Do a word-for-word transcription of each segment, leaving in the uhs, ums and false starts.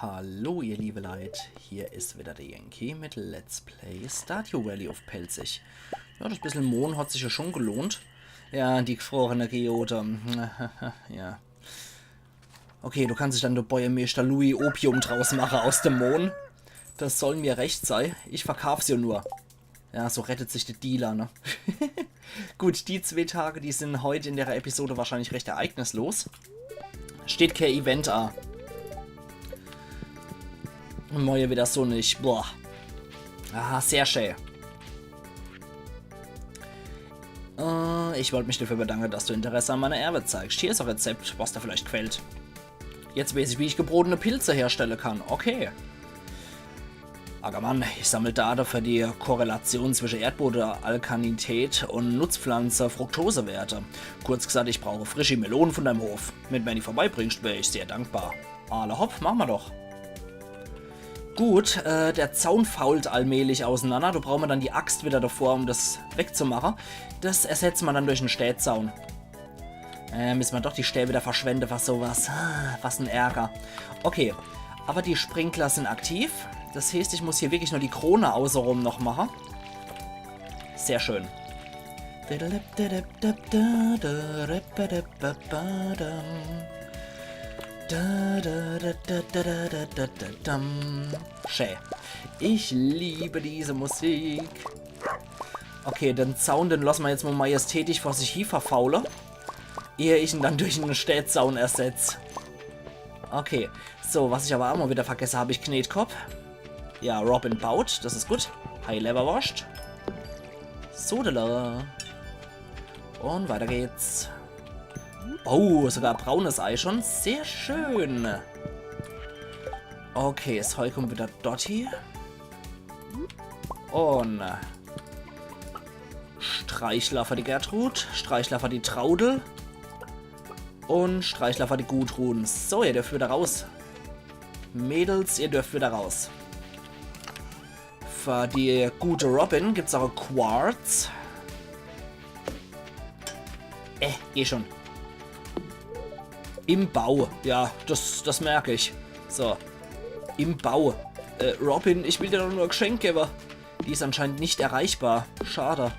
Hallo ihr liebe Leit, hier is wieder der Yankee mit Let's Play Stardew Valley uff Pälzisch. Ja, das bissel Mohn hat sich ja schon gelohnt. Ja, die gefrorene Geode. Ja. Okay, du kannst dich dann der Bäuermeeschter Louis Opium draus mache aus dem Mohn. Das soll mir recht sei. Ich verkaaf's ja nur. Ja, so rettet sich der Dealer, ne? Gut, die zwee Tage, die sin heut in der Episode wahrscheinlich recht ereignislos. Steht kee Event a. Un morje wieder so nit. Boah. Ah, sehr schä. Äh, ich wollt mich dafür bedanke, dass du Interesse an meiner Erwe zeigst. Hier is e Rezept, was der vielleicht gfällt. Jetzt weeß ich, wie ich gebrotene Pilze herstelle kann. Okay. Ackermann, ich sammel Date für die Korrelation zwische Erdbodealkalinität un Nutzpflanze-Fruktosewerte. Kurz gesagt, ich brauche frische Melone von deinem Hof. Wenn du mir die vorbeibringst, wär ich sehr dankbar. Alla hopp, mache mer doch. Gut, äh, der Zaun fault allmählich auseinander. Do brauche mer dann die Axt wieder davor, um das wegzumache. Das ersetze mer dann durch en Stääzaun. Äh, misse mer doch die Stää wieder verschwende für so was. Ah, was en Ärger. Okay, aber die Sprinkler sin aktiv. Das heeßt, ich muss hier wirklich nur die Krone außerum noch mache. Sehr schön. Schä. Ich liebe diese Musik. Okay, den Zaun, den losse mer jetzt mol majestätisch vor sich hie verfaule, ehe ich en dann durch en Stääzaun ersetz. Okay, so, was ich aber auch mol wieder vergesse hab, ich Knetkopp. Ja, Robin baut, das is gut. Hi, Lewwerworscht. Sodele. Un weiter geht's. Oh, sogar braunes Ei schon. Sehr schön. Okay, das Heu kommt wieder dort hie. Un Streichler für die Gertrud, Streichler für die Traudel un Streichler für die Gudrun. So, ihr dürft wieder raus. Mädels, ihr dürft wieder raus. Für die gute Robin gibt's auch Quarz. Äh, geh schon. Im Bau. Ja, das, das merk ich. So. Im Bau. Äh, Robin, ich will dir doch nur e Geschenk gewwe. Die is anscheinend nicht erreichbar. Schade.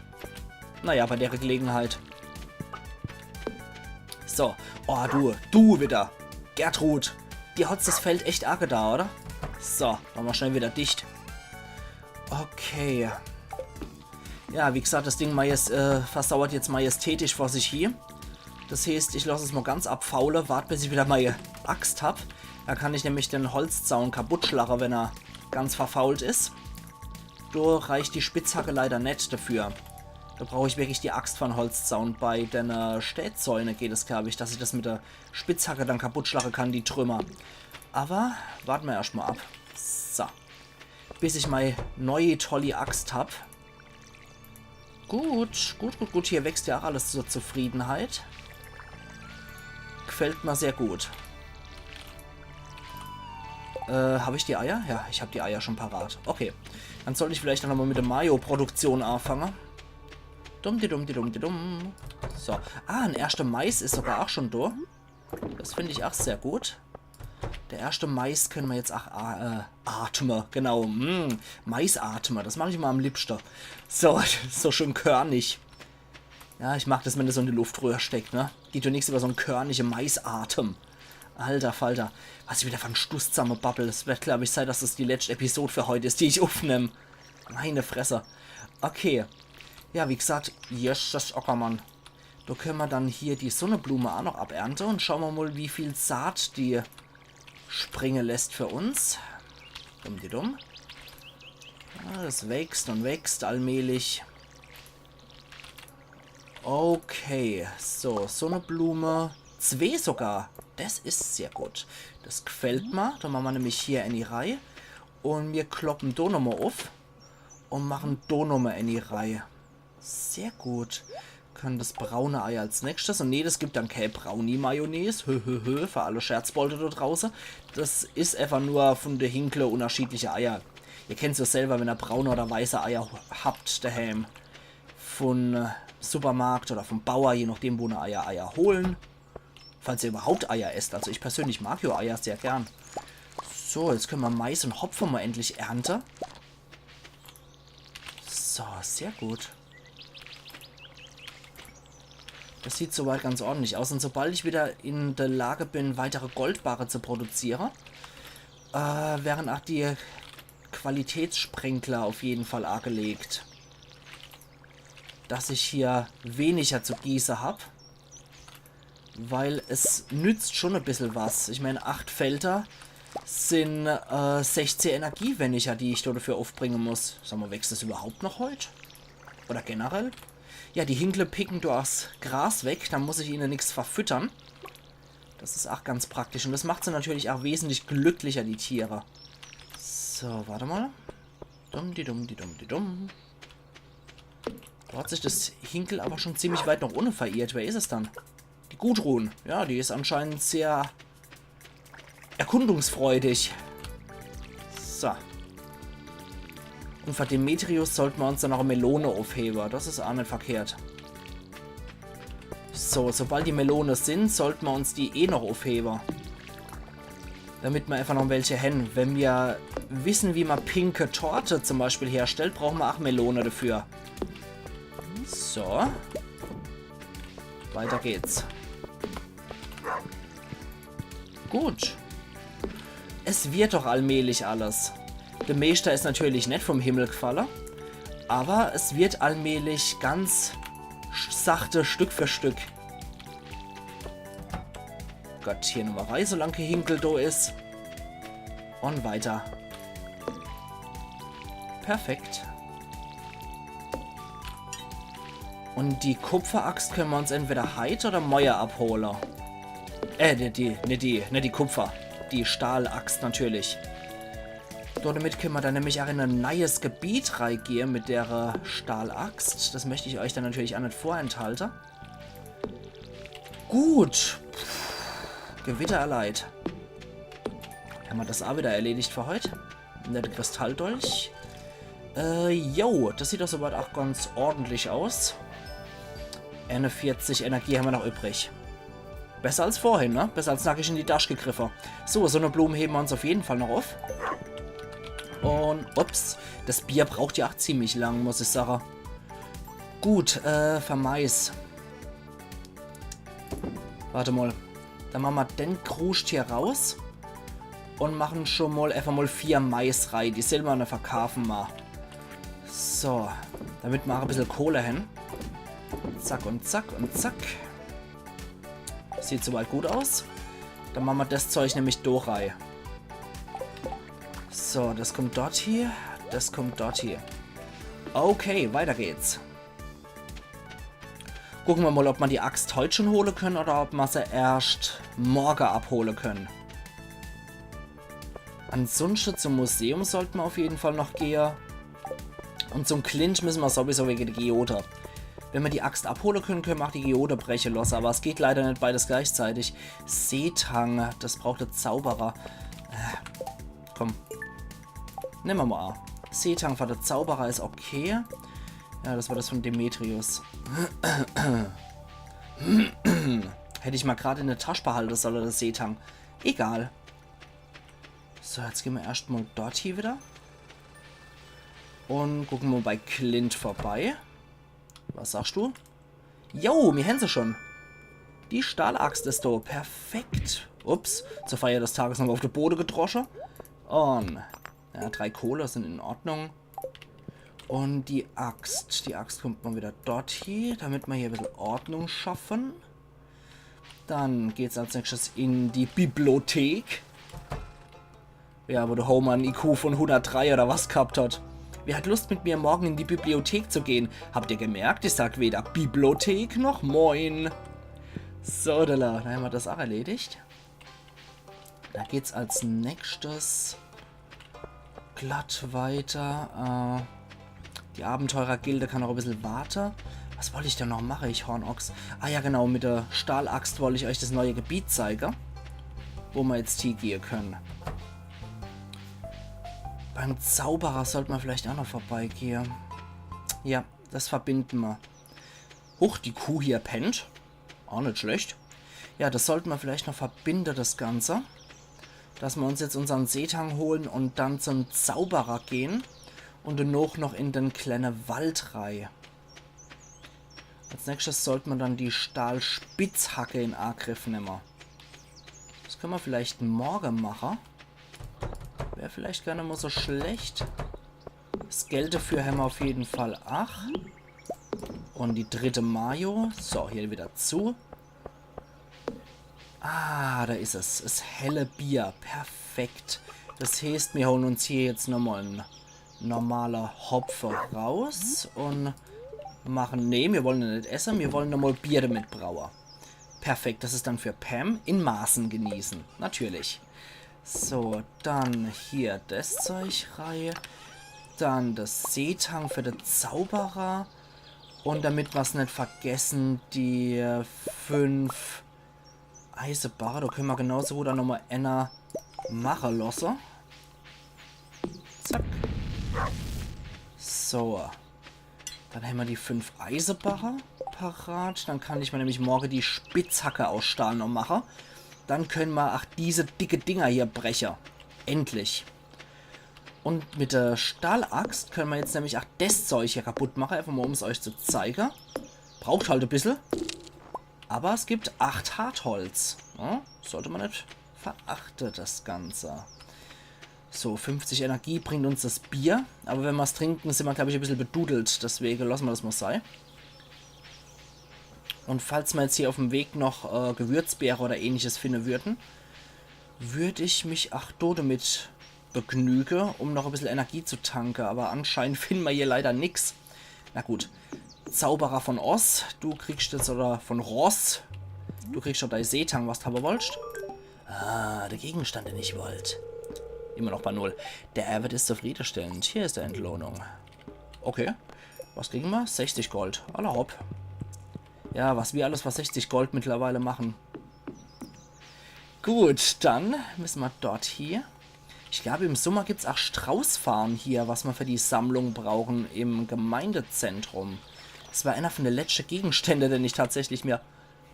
Naja, bei der Gelegenheit. So. Oh, du. Du wieder. Gertrud. Dir hat's das Feld echt agetan, oder? So, mache mer schnell wieder dicht. Okay. Ja, wie gesagt, das Ding majest äh, versauert jetzt majestätisch vor sich hie. Das heeßt, ich loss es mol ganz abfaule, wart, bis ich wieder mei Axt hab. Do kann ich nämlich den Holzzaun kaputtschlache, wenn er ganz verfault is. Do reicht die Spitzhacke leider net dafür. Do brauch ich wirklich die Axt von Holzzaun. Bei den äh, Stääzäune geht es, glaub ich, dass ich das mit der Spitzhacke dann kaputtschlache kann, die Trümmer. Aber wart mer erscht mol ab. So. Bis ich mei neue tolli Axt hab. Gut, gut, gut, gut. Hier wächst ja auch alles zur Zufriedenheit. Gefällt mir sehr gut. Äh, hab ich die Eier? Ja, ich hab die Eier schon parat. Okay. Dann sollt ich vielleicht noch mal mit der Mayo-Produktion anfangen. Dumm, di dumm, di dumm, di dumm. So. Ah, en erschter Mais is sogar auch schon da. Das find ich auch sehr gut. Der erschte Mais können wir jetzt auch a- äh, atme. Genau. Mm, Maisatme. Das mach ich immer am liebsten. So, so schön körnig. Ja, ich mag das, wenn das so in der Luftröhre steckt, ne? Geht doch nix über so en körnige Maisatem. Alter Falter. Was ich wieder von Stuss zusammenbabbel. Es wird, glaub ich, sein, dass das die letzte Episode für heute ist, die ich aufnehm. Meine Fresse. Okay. Ja, wie gesagt, yes, das Ackermann. Da können wir dann hier die Sonneblume auch noch abernte und schauen wir mal, wie viel Saat die springen lässt für uns. Dumm die dumm. Ja, das wächst und wächst allmählich. Okay, so, Sonneblume. Zwei sogar. Das ist sehr gut. Das gefällt mir. Da machen wir nämlich hier in die Reihe. Und wir kloppen da nochmal auf. Und machen da nochmal in die Reihe. Sehr gut. Kann das braune Ei als nächstes. Und nee, das gibt dann keine Brownie-Mayonnaise. Hö, hö, hö, für alle Scherzbolte da draußen. Das ist einfach nur von der Hinkle unterschiedliche Eier. Ihr kennt's ja selber, wenn ihr braune oder weiße Eier habt daheim. Von äh, Supermarkt oder vom Bauer, je nachdem, wo ihr Eier, Eier holen. Falls ihr überhaupt Eier esst. Also ich persönlich mag ja Eier sehr gern. So, jetzt könne mer Mais un Hopfe mol endlich ernte. So, sehr gut. Das sieht soweit ganz ordentlich aus. Un sobald ich wieder in der Lage bin, weitere Goldbarre zu produziere, äh, wären auch die Qualitätssprenkler auf jeden Fall agelegt. Dass ich hier weniger zu gieße hab. Weil es nützt schon e bissel was. Ich mein, acht Felder sin, äh, sechzeh Energie weniger, die ich do dafür aufbringe muss. Sag mol, wächst das überhaupt noch heut? Oder generell? Ja, die Hinkle picken do das Gras weg, dann muss ich ihne nix verfüttern. Das is auch ganz praktisch. Un das macht se natürlich auch wesentlich glücklicher, die Tiere. So, warte mol. Dumm, di dumm, di dumm, di dumm. Do hat sich das Hinkel aber schon ziemlich weit nach unne verirrt. Wer is es dann? Die Gudrun. Ja, die is anscheinend sehr erkundungsfreudig. So. Un für Demetrius sollt mer uns dann noch e Melone aufhewe. Das is auch net verkehrt. So, sobald die Melone sin, sollt mer uns die eh noch aufhewe. Damit mer einfach noch welche hen. Wenn mer wisse, wie mer pinke Torte zum Beispiel herstellt, brauche mer acht Melone dafür. So. Weiter geht's. Gut. Es wird doch allmählich alles. De Meeschter is natürlich net vom Himmel gefalle, aber es wird allmählich ganz sch-, sachte, Stück für Stück. Gott, hier nochmol rei, solang kee Hinkel do is. Un weiter. Perfekt. Un die Kupferaxt könne mer uns entweder heit oder moie abhole. Äh, die, die, net die, net die Kupfer. Die Stahlaxt natürlich. Dodemit könne mer dann nämlich auch in e neies Gebiet reigehe mit der, äh, Stahlaxt. Das möcht ich euch dann natürlich auch net vorenthalte. Gut. Gewitter erleid. Hämmer das auch wieder erledigt für heut. Der Kristalldolch. Äh, jo, das sieht doch soweit auch ganz ordentlich aus. Einundvierzig Energie hämmer noch übrig. Besser als vorhin, ne? Besser als nackig in die Tasch gegriffe. So, so e Blume hewe mer uns auf jeden Fall noch auf. Un, ups, das Bier braucht ja auch ziemlich lang, muss ich sage. Gut, äh, für Mais. Warte mol. Dann mache mer den Kruscht hier raus. Un mache schon mol einfach mol vier Mais rei. Die selwer noch verkaafe mer. So. Damit mer auch e bissel Kohle hen. Zack un zack un zack. Sieht soweit gut aus. Dann mache mer das Zeug nämlich do rei. So, das kommt dort hier. Das kommt dort hier. Okay, weiter geht's. Gucke mer mol, ob mer die Axt heut schon hole könne oder ob mer se erscht morge abhole könne. Ansunschte zum Museum sollt mer auf jeden Fall noch gehe. Un zum Clint müsse mer sowieso wege de Geode. Wenn mer die Axt abhole könne, könne mer auch die Geode breche losse. Aber es geht leider net beides gleichzeitig. Seetang, das braucht de Zauberer. Äh, komm. Nemme mer mol. Seetang für de Zauberer is okay. Ja, das war das von Demetrius. Hätt ich mol grad in de Tasch behalte solle, das Seetang. Egal. So, jetzt gehn mer erscht mol dort hie wieder. Un gucke mer bei Clint vorbei. Was sagst du? Jo, mir hän se schon. Die Stahlaxt is do. Perfekt. Ups, zur Feier des Tages nochmol auf de Bode gedrosche. Un, ja, drei Kohle sin in Ordnung. Un die Axt. Die Axt kommt mol wieder dort hie, damit mer hier e bissel Ordnung schaffe. Dann geht's als nächstes in die Bibliothek. Ja, wo de Homer en I Q von hundertdrei oder was gehabt hat. Wer hat Lust, mit mir morgen in die Bibliothek zu gehen? Habt ihr gemerkt, ich sag weder Bibliothek noch Moin. So, da, da hämmer das auch erledigt. Da geht's als nächstes glatt weiter. Äh, die Abenteurergilde kann noch e bissel warte. Was wollt ich denn noch mache, ich Hornochs? Ah ja, genau, mit der Stahlaxt wollt ich euch das neue Gebiet zeige, wo mer jetzt hiegehe könne. Beim Zauberer sollt mer vielleicht auch noch vorbeigehe. Ja, das verbinde mer. Huch, die Kuh hier pennt. Auch net schlecht. Ja, das sollt mer vielleicht noch verbinde, das Ganze. dass mer uns jetzt unsern Seetang holen un dann zum Zauberer gehn un danoch noch in den klenne Wald rei. Als nächstes sollt mer dann die Stahlspitzhacke in Agriff nemme. Das könne mer vielleicht morge mache. Wär vielleicht gar net mol so schlecht. Das Geld dafür hämmer auf jeden Fall. Ach. Un die dritte Mayo. So, hier wieder zu. Ah, da is es. Es helle Bier. Perfekt. Das heeßt, mir holen uns hier jetzt nochmol en normaler Hopfe raus un machen... Nee, mir wollen net esse. Mir wollen nochmol Bier damit braue. Perfekt, das is dann für Pam. In Maßen genießen. Natürlich. So, dann hier das Zeug rei. Dann das Seetang für de Zauberer. Un damit mer's net vergessen, die fünf Eisebarre. Da könne mer genauso gut dann nochmol enner mache losse. Zack. So. Dann hämmer die fünf Eisebarre parat. Dann kann ich mer nämlich morge die Spitzhacke aus Stahl noch mache. Dann könne mer ach diese dicke Dinger hier breche. Endlich. Un mit der Stahlaxt könne mer jetzt nämlich ach das Zeug hier kaputt mache. Einfach mol, um's euch zu zeige. Braucht halt e bissel. Aber es gibt acht Hartholz. Ja, sollt mer net verachte, das Ganze. So, fünfzig Energie bringt uns das Bier. Aber wenn mer's trinke, sin mer, glaub ich, e bissel bedudelt. Deswege losse mer das mol sei. Un falls mer jetzt hier auf'm Weg noch äh, Gewürzbeere oder ähnliches finne würden, würd ich mich ach do damit begnüge, um noch e bissel Energie zu tanke. Aber anscheinend finne mer hier leider nix. Na gut. Zauberer von Oz, du kriegst jetzt, oder von Ross, du kriegst schon dei Seetang, was du habe wollst. Ah, der Gegenstand, den ich wollt. Immer noch bei null. Der Erwert ist zufriedenstellend. Hier ist die Entlohnung. Okay. Was kriegen mer? Sechzig Gold. Alla hopp. Ja, was mir alles für sechzig Gold mittlerweile machen. Gut, dann müsse mer dort hier. Ich glaub, im Summer gibt's ach Straußfarn hier, was mer für die Sammlung brauchen im Gemeindezentrum. Das war einer von de letschte Gegenstände, den ich tatsächlich mir,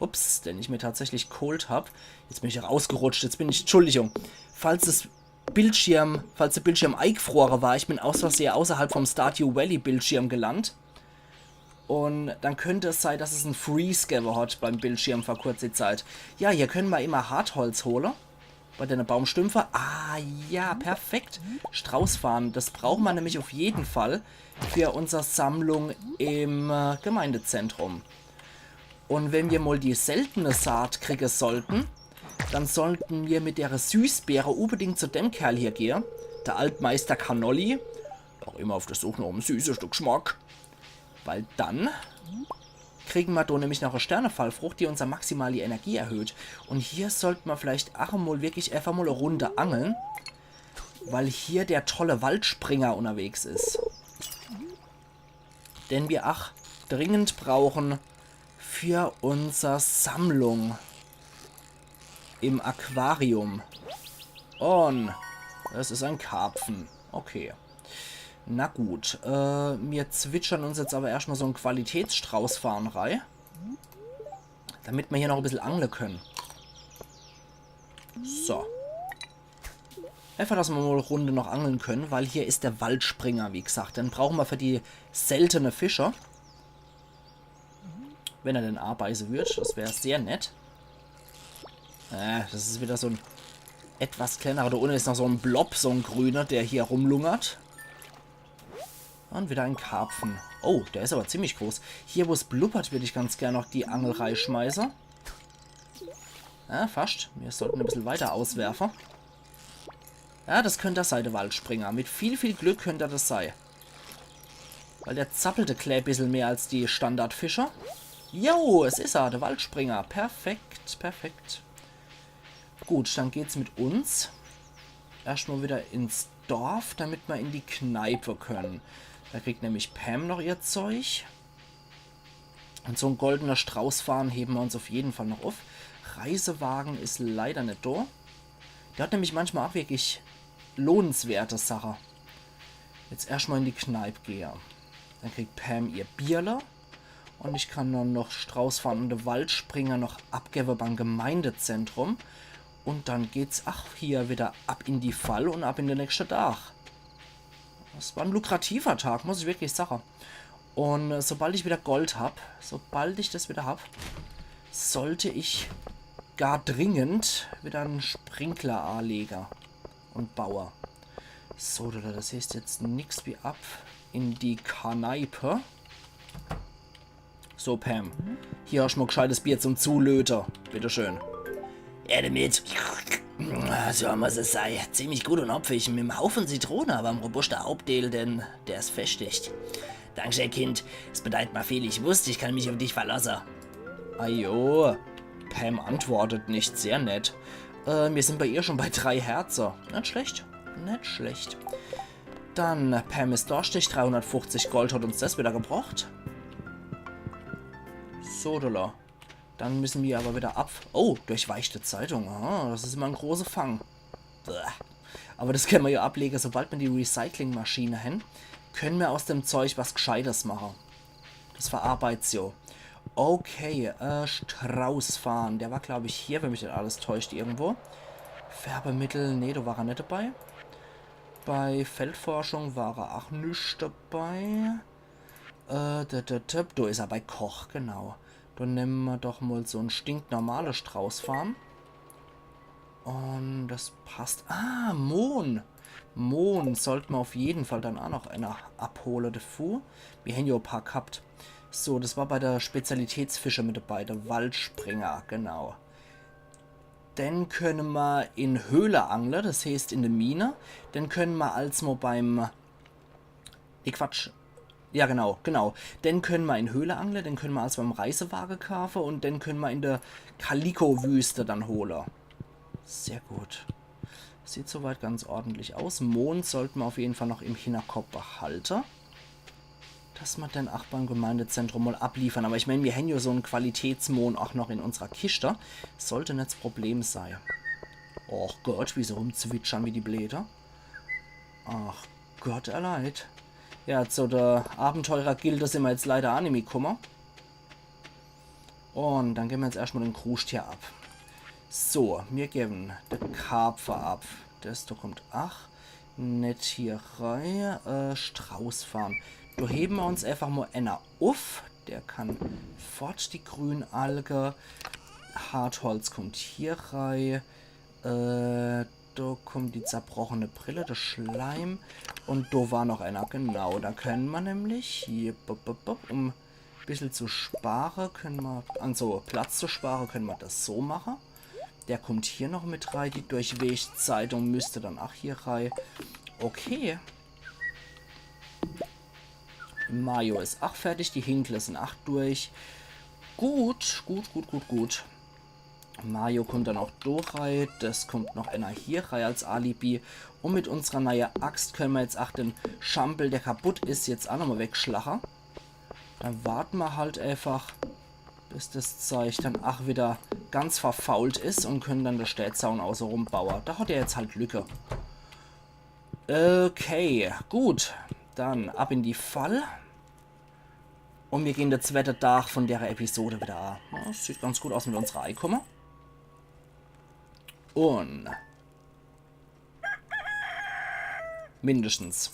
ups, den ich mir tatsächlich geholt hab. Jetzt bin ich rausgerutscht, jetzt bin ich, Entschuldigung. Falls es Bildschirm, falls de Bildschirm eingefrore war, ich bin aus Versehe außerhalb vom Stardew Valley Bildschirm gelandet. Un dann könnt es sei, dass es en Freeze gewwe hat beim Bildschirm vor kurzer Zeit. Ja, hier könne mer immer Hartholz hole. Bei dene Baumstümpfe. Ah, ja, perfekt. Straußfarn, das brauche mer nämlich auf jeden Fall für unser Sammlung im äh, Gemeindezentrum. Un wenn mir mol die seltene Saat kriege sollten, dann sollten mir mit dere Süßbeere unbedingt zu dem Kerl hier gehe. Der Altmeister Cannoli. Noch immer auf der Suche nach em süße Stück Schmack. Weil dann kriegen mer do nämlich noch e Sternefallfrucht, die unser maximale Energie erhöht. Un hier sollte mer vielleicht ach mol wirklich einfach mol e Runde angeln, weil hier der tolle Waldspringer unterwegs is, den mir ach dringend brauchen für unser Sammlung im Aquarium. Un es is en Karpfen. Okay. Na gut, äh, mir zwitschern uns jetzt aber erscht mol so en Qualitätsstraußfarn rei, damit mer hier noch e bissel angle könne. So. Einfach, dass mer mol e Runde noch angle könne, weil hier is der Waldspringer, wie gesagt. Den brauche mer für die seltene Fische. Wenn er denn abeiße würd, das wär sehr nett. Äh, das is wieder so en etwas klennerer. Do unne is noch so en Blob, so en grüner, der hier rumlungert. Un wieder en Karpfen. Oh, der is aber ziemlich groß. Hier, wo's blubbert, würd ich ganz gern noch die Angel reischmeiße. Ja, fascht. Mir sollten e bissel weiter auswerfe. Ja, das könnt er sei, der Waldspringer. Mit viel, viel Glück könnt er das sei. Weil der zappelt e klä bissel mehr als die Standardfischer. Jo, es is er, der Waldspringer. Perfekt, perfekt. Gut, dann geht's mit uns erscht mol wieder ins Dorf, damit mer in die Kneipe könne. Da kriegt nämlich Pam noch ihr Zeug. Un so en goldener Straußfarn hewe mer uns auf jeden Fall noch uff. Reisewagen is leider net do. Der hat nämlich manchmal ach wirklich lohnenswerte Sache. Jetzt erscht mol in die Kneip gehe. Dann kriegt Pam ihr Bierle. Un ich kann dann noch Straußfarn un de Waldspringer noch abgewwe beim Gemeindezentrum. Und dann geht's ach hier wieder ab in die Fall und ab in de nächschte Tag. Das war en lukrativer Tag, muss ich wirklich sache. Und äh, sobald ich wieder Gold hab, sobald ich das wieder hab, sollte ich gar dringend wieder en Sprinkler anlege und baue. So, das heißt jetzt nix wie ab in die Kneipe. So, Pam, hier hast du mal gescheites Bier zum Zulöte. Bitteschön. Her damit. So muss es sei. Ziemlich gut und hopfig, mit em Haufen Zitrone, aber em robuste Hauptdeel, denn der is fescht. Dankeschön, Kind. Es bedeit mer viel. Ich wusst, ich kann mich auf dich verlasse. Ajo. Pam antwortet nicht. Sehr nett. Äh, mir sind bei ihr schon bei drei Herze. Net schlecht. Net schlecht. Dann, Pam is dorschtig. Dreihundertfuchzig Gold hat uns das wieder gebracht. So, Dollar. Dann müssen wir aber wieder ab... Oh, durchweichte Zeitung. Ah, das is immer en große Fang. Bäh. Aber das könne mer ja ablege, sobald mer die Recyclingmaschine hen, könne mer aus dem Zeug was Gescheites mache. Das verarbeit's jo. Okay, äh, Straußfarn. Der war, glaub ich, hier, wenn mich net alles täuscht, irgendwo. Färbemittel, nee, do war er net dabei. Bei Feldforschung war er ach net dabei. Äh, da, da, da, do is er bei Koch, genau. Dann nemme mer doch mal so en stinknormale Straußfarn. Und das passt. Ah, Mohn. Mohn sollt mer auf jeden Fall dann ach noch einer abhole defu. Mir hen jo e paar gehabt. So, das war bei de Spezialitätsfische mit dabei, de Waldspringer, genau. Dann könne mer in Höhle angle, das heißt in de Mine. Dann könne mer als mo beim... Nee, Quatsch. Ja, genau, genau. Dann könne mer in Höhle angle, dann könne mer als beim Reisewaage kaafe und dann könne mer in de Kaliko-Wüste dann hole. Sehr gut. Sieht soweit ganz ordentlich aus. Mohn sollt mer auf jeden Fall noch im Hinterkopf behalte. Dass mer dann ach beim Gemeindezentrum mal abliefern. Aber ich mein, mir hen jo so en Qualitätsmohn ach noch in unserer Kischte. Sollt net das Problem sei. Och Gott, wie se rumzwitschern wie die Bläder. Ach Gott, er leid. Ja, zu de Abenteurergilde sin mer jetzt leider ach nimmi kumme. Und dann gebe mer jetzt erscht mal den Kruscht hier ab. So, mir geben de Karpfe ab. Das do kommt ach net hier rei. Äh, Straußfarn. Do heben mer uns einfach mal einer uff. Der kann fort, die Grünalge. Hartholz kommt hier rei. Äh, do kommt die zerbrochene Brille, de Schleim. Und do war noch einer, genau. Da könne mer nämlich hier, bup, bup, bup, um bissel zu spare, könne mer, also Platz zu spare, könne mer das so mache. Der kommt hier noch mit rei. Die Durchwegzeitung müsst dann ach hier rei. Okay. Mayo is ach fertig, die Hinkle sin ach durch. Gut, gut, gut, gut, gut. Mayo kommt dann ach do rei. Das kommt noch einer hier rei als Alibi. Und mit unserer neie Axt könne mer jetzt ach den Schampel, der kaputt is, jetzt ach nochmal wegschlache. Dann warte mer halt einfach, bis das Zeug dann ach wieder ganz verfault is und könne dann de Stääzaun außerum baue. Da hat er jetzt halt Lücke. Okay, gut. Dann ab in die Fall. Und mir gehen de zwette Tag von der Episode wieder an. Ja, das sieht ganz gut aus mit unserer Eikumme. Und mindestens.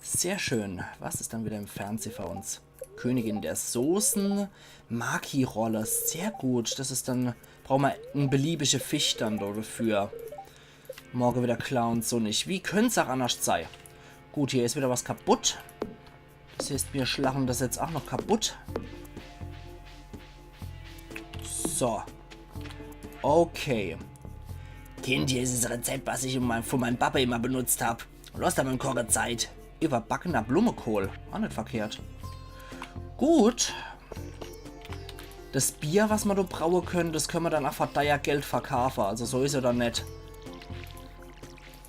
Sehr schön. Was is dann wieder im Fernseh für uns? Königin der Soßen. Maki-Rolle. Sehr gut. Das is dann, brauche mer en beliebige Fisch dann do dafür. Morge wieder klar und sonnig. Wie könnt's ach annerscht sei? Gut, hier is wieder was kaputt. Das heißt, mir schlachen das jetzt ach noch kaputt. So. Okay. Kind, hier is das Rezept, was ich von meinem, von meinem Papa immer benutzt hab. Loss da mal en korre Zeit. Überbackener Blumekohl. Ach net verkehrt. Gut. Das Bier, was mer do braue könne, das könne mer dann ach für deier Geld verkaafe. Also so is er dann net.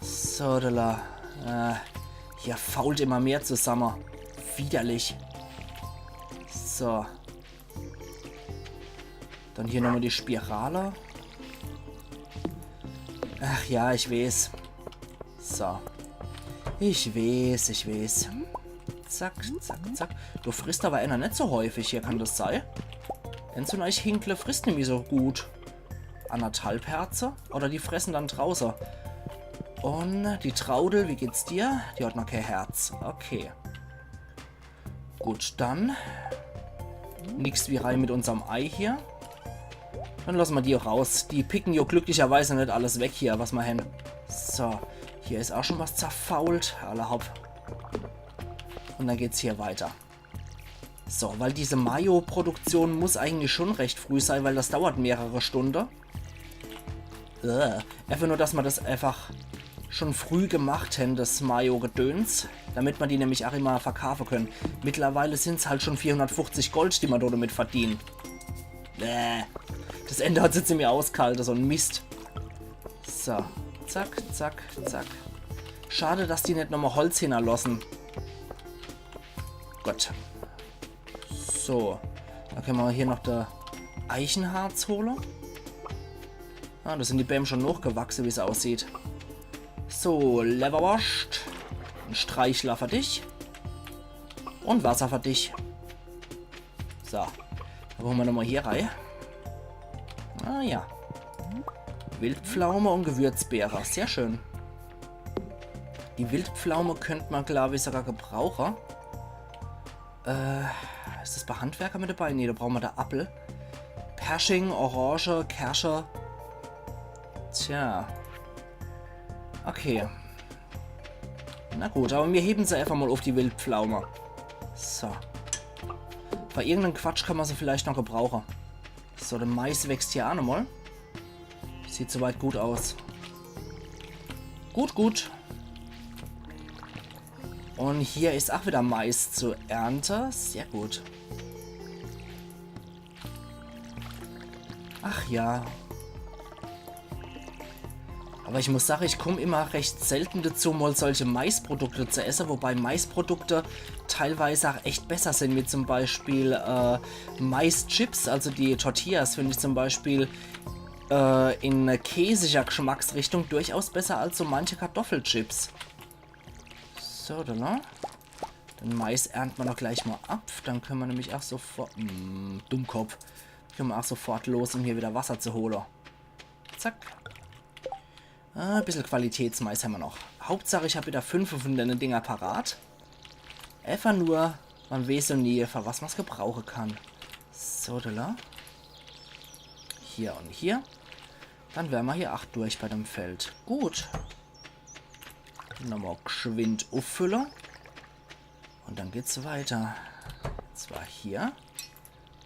So, da. Äh, hier fault immer mehr zusamme. Widerlich. So. Dann hier nochmal die Spirale. Ach ja, ich weeß. So. Ich weeß, ich weeß. Zack, zack, zack. Du frisst aber einer net so häufig hier, kann das sei? Enzo und ich Hinkle frisst nämlich so gut. Anderthalb Herze. Oder die fressen dann drauße. Und die Traudel, wie geht's dir? Die hat noch kein Herz. Okay. Gut, dann nix wie rein mit unserm Ei hier. Dann lassen wir die raus. Die picken jo glücklicherweise net alles weg hier, was mer hen. So, hier is auch schon was zerfault. Alla hopp. Und dann geht's hier weiter. So, weil diese Mayo-Produktion muss eigentlich schon recht früh sein, weil das dauert mehrere Stunden. Äh, einfach nur, dass mer das einfach schon früh gemacht hen, das Mayo-Gedöns, damit mer die nämlich auch immer verkaufen können. Mittlerweile sind's halt schon vierhundertfünfzig Gold, die mer do damit verdienen. Äh, das Ende hat se ziemlich auskalt, so ein Mist. So, zack, zack, zack. Schade, dass die net nochmal Holz hinnerlossen. Gut. So, dann können wir hier noch der Eichenharz holen. Ah, da sind die Bäume schon hochgewachsen, wie es aussieht. So, Lewwerworscht. Ein Streichler für dich. Und Wasser für dich. So, dann holen wir nochmal hier rein. Ah ja. Wildpflaume und Gewürzbeere. Sehr schön. Die Wildpflaume könnte man, glaube ich, sogar gebrauchen. Äh, ist das bei Handwerker mit dabei? Nee, da brauchen wir der Appel. Persching, Orange, Kirsche. Tja. Okay. Na gut, aber wir heben sie einfach mal auf die Wildpflaume. So. Bei irgendeinem Quatsch kann man sie vielleicht noch gebrauchen. So, der Mais wächst hier auch nochmal. Sieht soweit gut aus. Gut, gut. Und hier ist auch wieder Mais zu ernten. Sehr gut. Ach ja. Aber ich muss sagen, ich komme immer recht selten dazu, mal solche Maisprodukte zu essen, wobei Maisprodukte teilweise auch echt besser sind, wie zum Beispiel äh, Maischips, also die Tortillas finde ich zum Beispiel äh, in käsiger Geschmacksrichtung durchaus besser als so manche Kartoffelchips. So, da, ne? Den Mais ernten wir doch gleich mal ab. Dann können wir nämlich auch sofort. Hm, Dummkopf. Können wir auch sofort los, um hier wieder Wasser zu holen. Zack. Ah, ein bisschen Qualitätsmais haben wir noch. Hauptsache, ich habe wieder fünf von den Dinger parat. Einfach nur, man weiß ja nie, für was man es gebrauchen kann. So, da. Hier und hier. Dann wären wir hier acht durch bei dem Feld. Gut. Nochmal geschwind auffüllen. Und dann geht's weiter. Und zwar hier.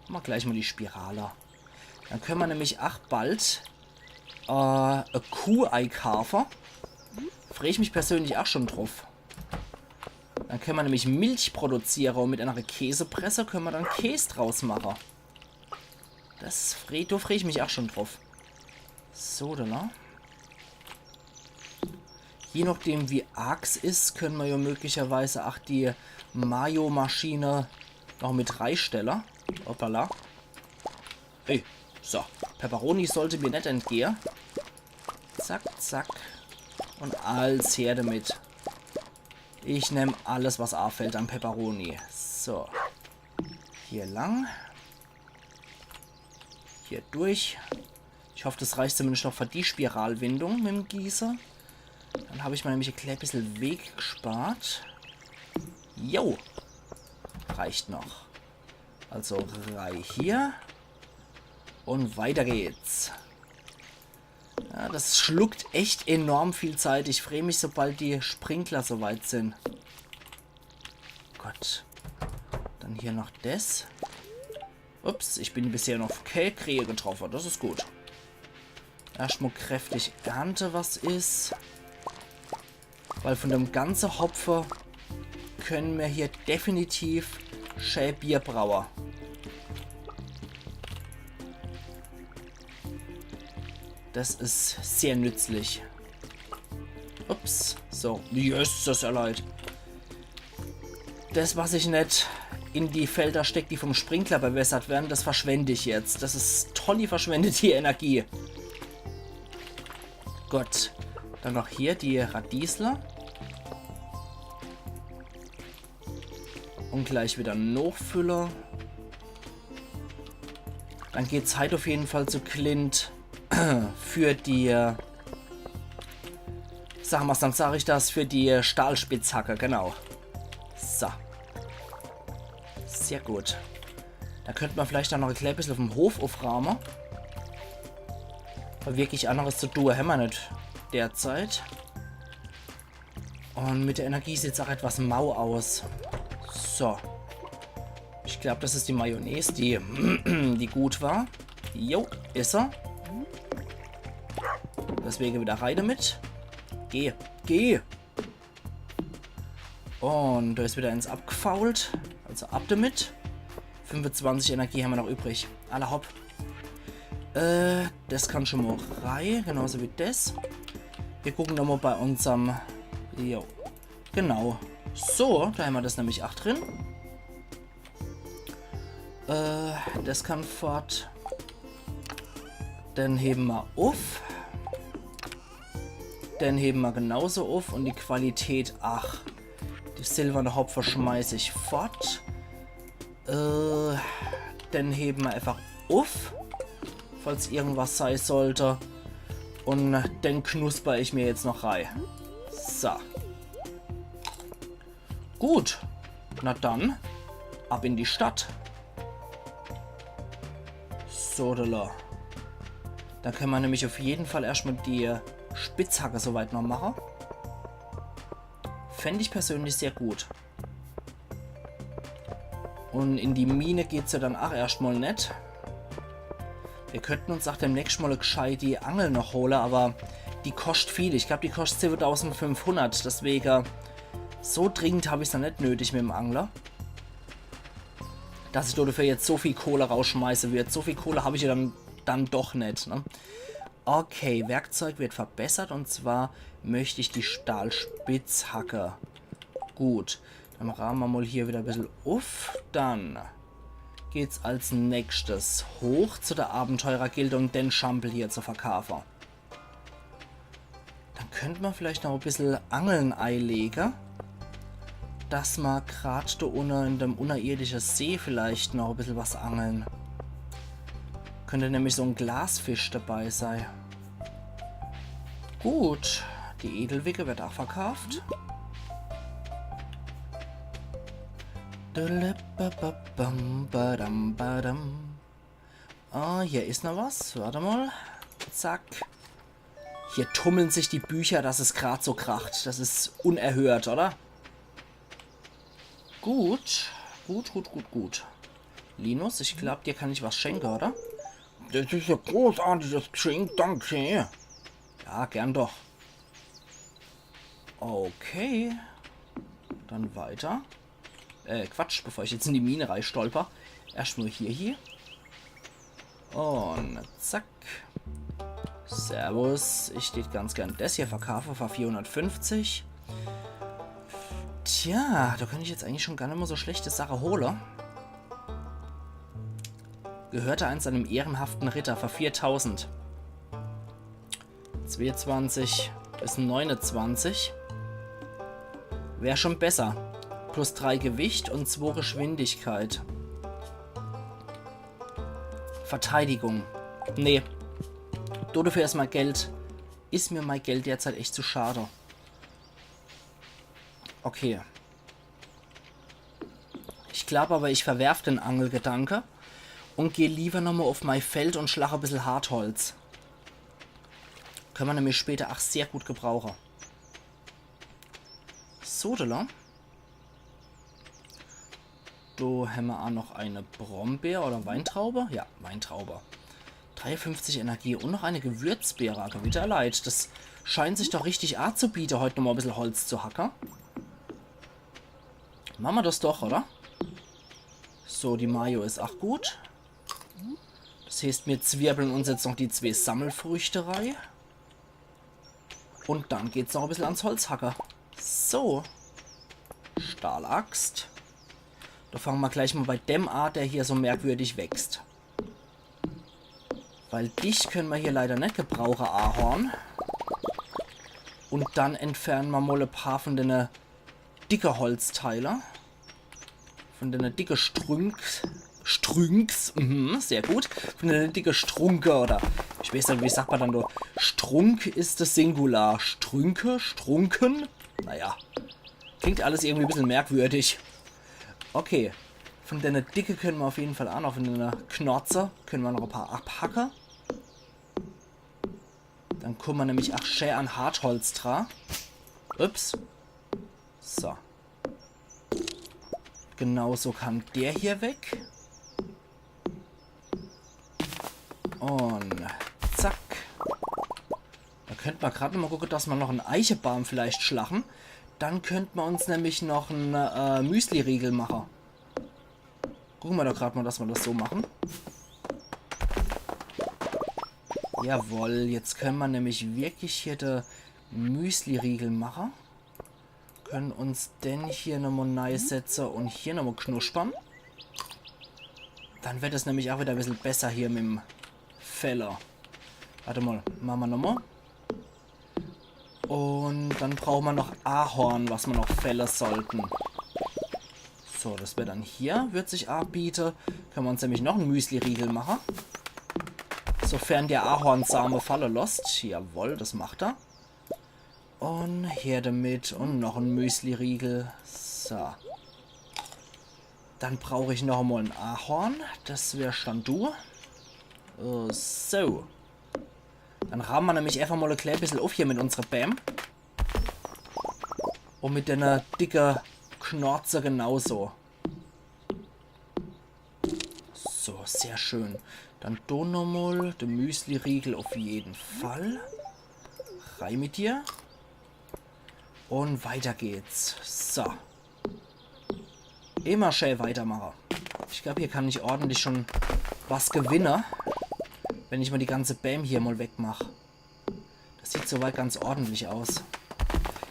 Machen wir gleich mal die Spirale. Dann können wir nämlich auch bald äh, eine Kuh einkaufen. Freue ich mich persönlich auch schon drauf. Dann können wir nämlich Milch produzieren und mit einer Käsepresse können wir dann Käse draus machen. Das fre da freue ich mich auch schon drauf. So, da. Je nachdem, wie arg's ist, können wir ja möglicherweise auch die Mayo-Maschine noch mit reinstellen. Hoppala. Hey, so. Peperoni sollte mir nicht entgehen. Zack, zack. Und alles her damit. Ich nehme alles, was auffällt an Peperoni. So. Hier lang. Hier durch. Ich hoffe, das reicht zumindest noch für die Spiralwindung mit dem Gieße. Dann habe ich mir nämlich ein klein bisschen Weg gespart. Jo. Reicht noch. Also rein hier. Und weiter geht's. Ja, das schluckt echt enorm viel Zeit. Ich freue mich, sobald die Sprinkler soweit sind. Gott. Dann hier noch das. Ups, ich bin bisher noch auf kee Krähe getroffen. Das ist gut. Erstmal kräftig ernte, was ist. Weil von dem ganze Hopfe können wir hier definitiv schä Bier brauen. Das ist sehr nützlich. Ups, so. Yes, das ist ja leid. Das, was ich nicht in die Felder stecke, die vom Sprinkler bewässert werden, das verschwende ich jetzt. Das ist tolli verschwendete Energie. Gut. Dann noch hier die Radiesler. Und gleich wieder nochfülle. Dann geht's heute auf jeden Fall zu Clint. Für die, äh, sag mal's, dann sag ich das, für die, äh, Stahlspitzhacke, genau. So. Sehr gut. Da könnt ma vielleicht dann noch e klein bissel uffm Hof uffraume. Weil wirklich anneres zu tue hämmer net derzeit. Und mit der Energie sieht's auch etwas mau aus. So. Ich glaub, das is die Mayonnaise, die, die gut war. Jo, is er. Deswege wieder rei damit. Geh, geh. Und da is wieder eins abgefault. Also ab damit. Fünfezwanzig Energie hämmer noch übrig. Alla hopp. Äh, das kann schon mal rei, genauso wie das. Wir gucken noch mal bei unserm... Jo, genau. So, da hämmer das nämlich auch drin. Äh, das kann fort. Den heben ma uff. Den heben ma genauso uff. Und die Qualität, ach, die silberne Hopfe schmeiß ich fort. Äh, den heben ma einfach uff, falls irgendwas sei sollte. Und den knusper ich mir jetzt noch rei. So. Gut. Na dann, ab in die Stadt. Sodala. Da kann ma nämlich auf jeden Fall erstmal die Spitzhacke soweit noch mache. Fänd ich persönlich sehr gut. Und in die Mine geht's ja dann auch erstmal net. Wir könnten uns auch demnächst mal gescheit die Angel noch hole, aber die koscht viel. Ich glaub, die koscht siebentausendfünfhundert. Deswege, so dringend hab ich's dann net nötig mit dem Angler. Dass ich dafür jetzt so viel Kohle rausschmeiße würd. So viel Kohle hab ich ja dann, dann doch net, ne? Okay, Werkzeug wird verbessert und zwar möchte ich die Stahlspitzhacke. Gut, dann raume ma mal hier wieder e bissel uff. Dann geht's als nächstes hoch zu der Abenteurergilde, um den Schampel hier zu verkaufen. Dann könnt ma vielleicht noch e bissel Angeln eilege. Dass ma grad da unne in dem unterirdische See vielleicht noch e bissel was angeln. Könnte nämlich so en Glasfisch dabei sei. Gut, die Edelwicke wird auch verkauft. Ah, hier is noch was. Warte mal. Zack. Hier tummeln sich die Bücher, dass es grad so kracht. Das is unerhört, oder? Gut. Gut, gut, gut, gut. Linus, ich glaub, dir kann ich was schenke, oder? Das is e großartiges Geschenk, danke. Ja, gern doch. Okay. Dann weiter. Äh, Quatsch, bevor ich jetzt in die Mine reistolper. Erstmal hier, hier. Und zack. Servus. Ich tät ganz gern das hier verkaufe für vierhundertfünfzig. Tja, da könnt ich jetzt eigentlich schon gar net mal so schlechte Sache hole. Gehörte einst einem ehrenhaften Ritter für viertausend. Zweiundzwanzig bis neunundzwanzig. Wär schon besser. Plus drei Gewicht und zwei Geschwindigkeit. Verteidigung. Nee. Do dafür is mei Geld. Is mir mei Geld derzeit echt zu schade. Okay. Ich glaub aber, ich verwerf den Angelgedanke und geh lieber nochmal auf mei Feld und schlag e bissel Hartholz. Könne ma nämlich später ach sehr gut gebrauche. Sodele. Do hämmer ach noch eine Brombeer oder Weintraube. Ja, Weintraube. Dreiundfünfzig Energie und noch eine Gewürzbeere. Gewitterleit. Das scheint sich doch richtig azubiete, heut nochmal e bissel Holz zu hacke. Mache ma das doch, oder? So, die Mayo is ach gut. Das heeßt, mir zwirbeln uns jetzt noch die zwee Sammelfrüchte rei. Und dann geht's noch e bissel ans Holzhacke. So. Stahlaxt. Da fange ma gleich mal bei dem a, der hier so merkwürdig wächst. Weil dich könne ma hier leider net gebrauche, Ahorn. Und dann entferne ma mal e paar von dene dicke Holzteile. Von dene dicke Strünke. Strünks, mhm, sehr gut. Vun denne dicke Strunke, oder ich weeß net, wie sagt ma dann do? Strunk is das Singular. Strünke, Strunken? Naja. Klingt alles irgendwie e bissel merkwürdig. Okay. Vun denne dicke könne ma uff jeden Fall aa noch, vun denne Knorze könne ma noch e paar abhacke. Dann kumme ma nämlich aa schää an Hartholz dra. Ups. So. Genau so kann der hier weg. Un zack. Do könnt ma grad nochmal gucke, dass ma noch en Eichebaam vielleicht schlache. Dann könnt ma uns nämlich noch en äh, Müsliriegel mache. Gucke ma doch grad mal, dass ma das so mache. Jawoll, jetzt könne ma nämlich wirklich hier de Müsliriegel mache. Könne uns den hier nochmal neisetze un hier nochmal knuspere. Dann werd es nämlich aa wieder e bissel besser hier mit'm Fälle. Wart mal, mache ma nochmal. Un dann brauche ma noch Ahorn, was ma noch fälle sollte. So, das wär dann hier, würd sich aabiete. Könne ma uns nämlich noch en Müsliriegel mache. Sofern der Ahornsame falle losst. Jawoll, das macht er. Un her damit. Un noch en Müsliriegel. So. Dann brauch ich noch emol en Ahorn. Das wär dann du. Äh, so. Dann raame ma nämlich eefach mol e klää bissel uff hier mit unsere Bääm. Un mit denne dicke Knorze genauso. So, sehr schön. Dann do nochmol de Müsliriegel uff jeden Fall. Rei mit dir. Un weiter geht's. So. Immer schää weitermache. Ich glaab, hier kann ich ordentlich schon was gewinne, wenn ich mol die ganze Bääm hier mol wegmach. Das sieht soweit ganz ordentlich aus.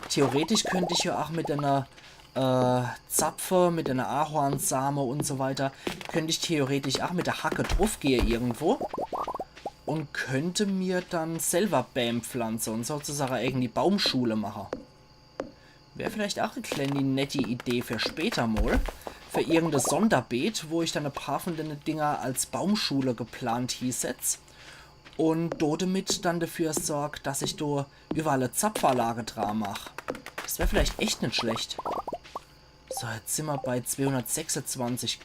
Theoretisch könnt ich ja aa mit ener äh, Zapfe, mit ener Ahornsame un so weiter, könnt ich theoretisch aa mit de Hacke druffgehe irgendwo un könnt mir dann selwer Bääm pflanze un sozusage irgendwie Baumschule mache. Wär vielleicht aa e klääni netti Idee für später mol. Für irgend e Sonderbeet, wo ich dann e paar vun denne Dinger als Baumschule geplant hiesetz. Un do demit dann dafür sorg, dass ich do iwwerall e Zapfanlage dra mach. Das wär vielleicht echt net schlecht. So, jetzt sin ma bei zweehunnertsechsunzwanzig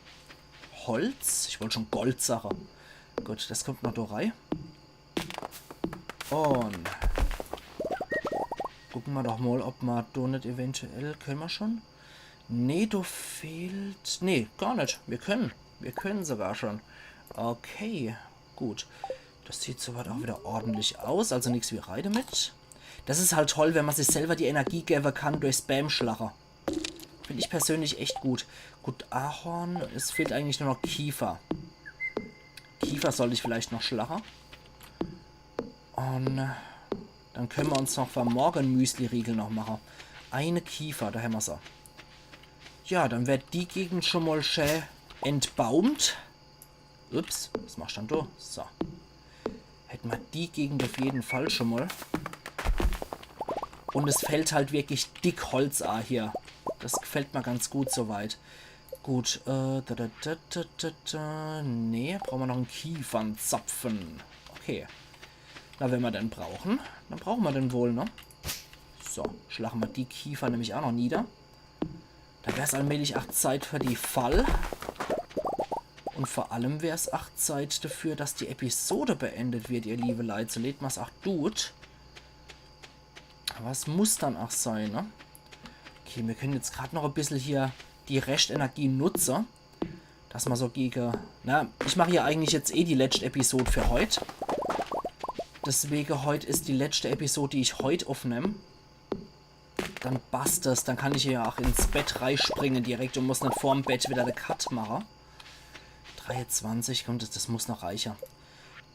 Holz. Ich wollt schon Gold sage. Gut, das kommt noch do rei. Un gucke ma doch mol, ob ma do net eventuell, könne ma schon? Nee, do fehlt, nee, gar net. Mir können. Mir können sogar schon. Okay, gut. Das sieht soweit aa wieder ordentlich aus. Also nix wie rei demit. Das is halt toll, wenn ma sich selwer die Energie gewwe kann durchs Bäämschlache. Find ich persönlich echt gut. Gut, Ahorn, es fehlt eigentlich nur noch Kiefer. Kiefer sollt ich vielleicht noch schlache. Un dann könne ma uns noch für morge en Müsliriegel noch mache. Eine Kiefer, do hämmer se. Ja, dann werd die Gegend schon mol schää entbaumt. Ups, was machst dann du? So. Hätt ma die Gegend uff jeden Fall schon mol. Un es fällt halt wirklich dick Holz aa hier. Das gefällt ma ganz gut soweit. Gut, äh, da, da, da, da, da, da. Nee, brauche ma noch en Kiefernzapfen. Okay. Na, wenn ma den brauchen, dann brauche ma den wohl, ne? So, schlache ma die Kiefer nämlich aa noch nieder. Da wär's allmählich aa Zeit für die Fall. Un vor allem wär's aa Zeit dafür, dass die Episode beendet wird, ihr liebe Leit. So leed ma's aa dut. Awwer es muss dann aa sei, ne? Okay, mir können jetzt grad noch e bissel hier die Rescht Energie nutze. Dass ma so gege, na, ich mach ja eigentlich jetzt eh die letscht Episode für heut. Deswege heut is die letschte Episode, die ich heut uffnemm. Dann passt es, dann kann ich ja aa ins Bett reispringe direkt un muss net vorm Bett wieder de Cut mache. Dreiezwanzig, komm, das, das muss noch reiche.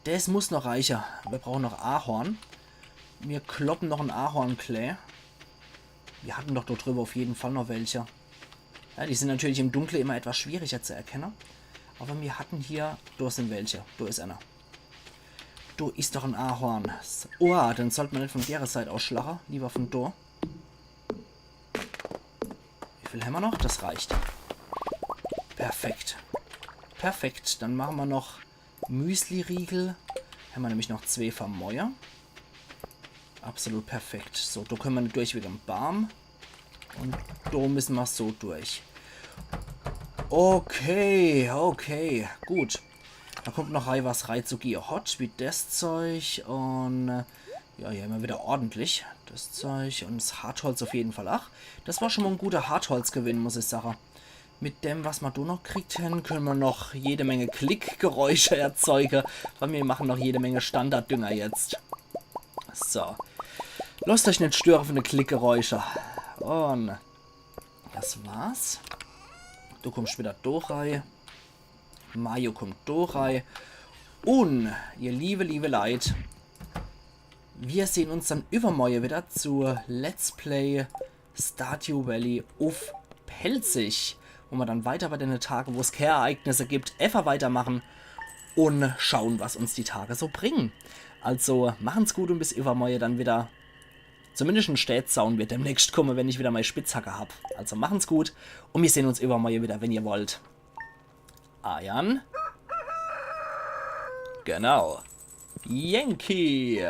Das muss noch reiche. Mir brauche noch Ahorn. Mir kloppe noch en Ahorn klää. Mir hatten doch do drüwwer uff jeden Fall noch welche. Ja, die sin natürlich im Dunkle immer etwas schwieriger zu erkenne. Awwer mir hatten hier, do sin welche. Do is ener. Do is doch en Ahorn. S-, oh, dann sollt ma net vun dere Seit aus schlache. Liewer vun do. Wie viel hämmer noch? Das reicht. Perfekt. Perfekt, dann mache mer noch Müsli-Riegel. Hämmer nämlich noch zwee fer moie. Absolut perfekt. So, do kenne mer net durch wegem Baam. Un do misse mer so durch. Okay, okay, gut. Do kommt noch rei, was rei zu gehe hot, wie des Zeug un, äh, ja, hier hämmer wieder ordentlich des Zeug un s Hartholz uff jeden Fall. Ach, des war schun mol en guter Hartholzgewinn, muss ich sache. Mit dem, was mer do noch kriegt hen, kenne mer noch jede Menge Klickgeräusche erzeuge, weil mir mache noch jede Menge Standarddünger jetzt. So. Losst euch net störe vun de Klickgeräusche. Un des war's. Du kummst wieder do rei. Mario kummt do rei. Un, ihr liebe, liebe Leit, mir sehn uns dann iwwermorje wieder zu Let's Play Stardew Valley uff Pälzisch, wo mer dann weiter bei denne Tage, wo's kee Ereignisse gibt, efach weitermache un schaue, was uns die Tage so bringe. Also, machen's gut un bis iwwermorje dann wieder. Zumindescht en Städzaun wird demnächscht kumme, wenn ich wieder mei Spitzhacke hab. Also machen's gut un mir sehn uns iwwermorje wieder, wenn ihr wollt. Ajan. Genau. Yankee.